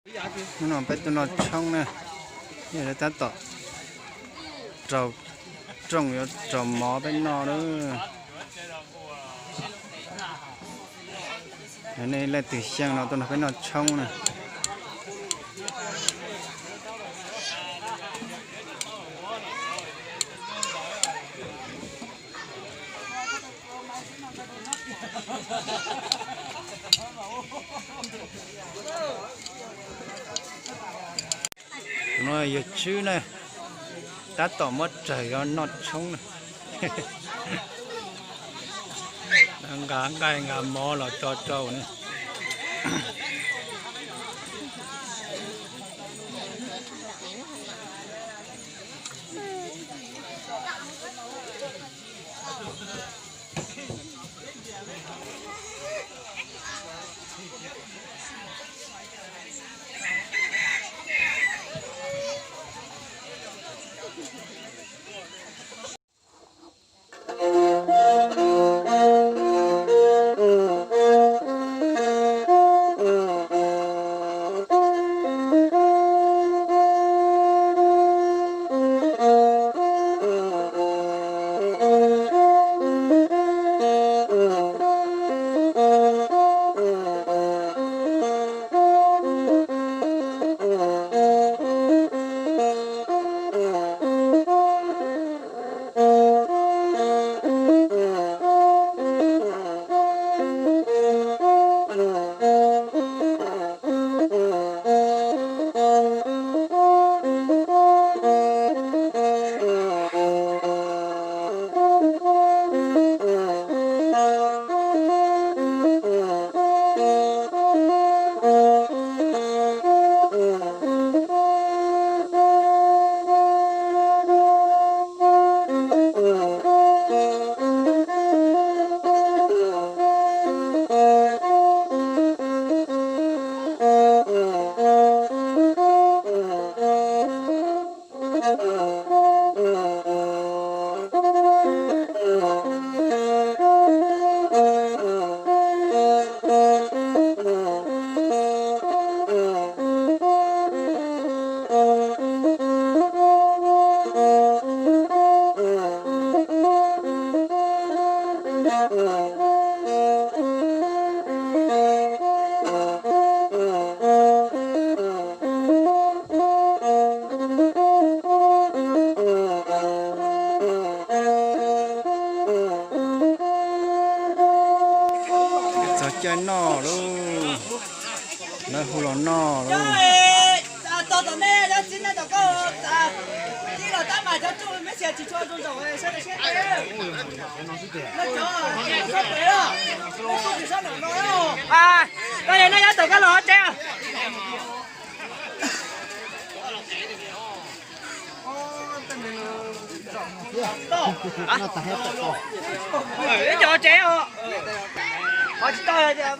Hnub no peb tuaj noj tshoob na, yog tab tom rau rooj yuav rau mov peb noj na. Nej leej twg xyeej no tuaj nrog peb noj tshoob na. Tus no yog Tswb na, tab tom muab rawg yuav noj tshoob na. Nqa nqaij nqa mov los tso rau na. Txog caij noj lauj, lawv hu los noj lauj. Koj yog noj yob tawm koj los tsev. Ib co tsev os. Qhov tsis tau tias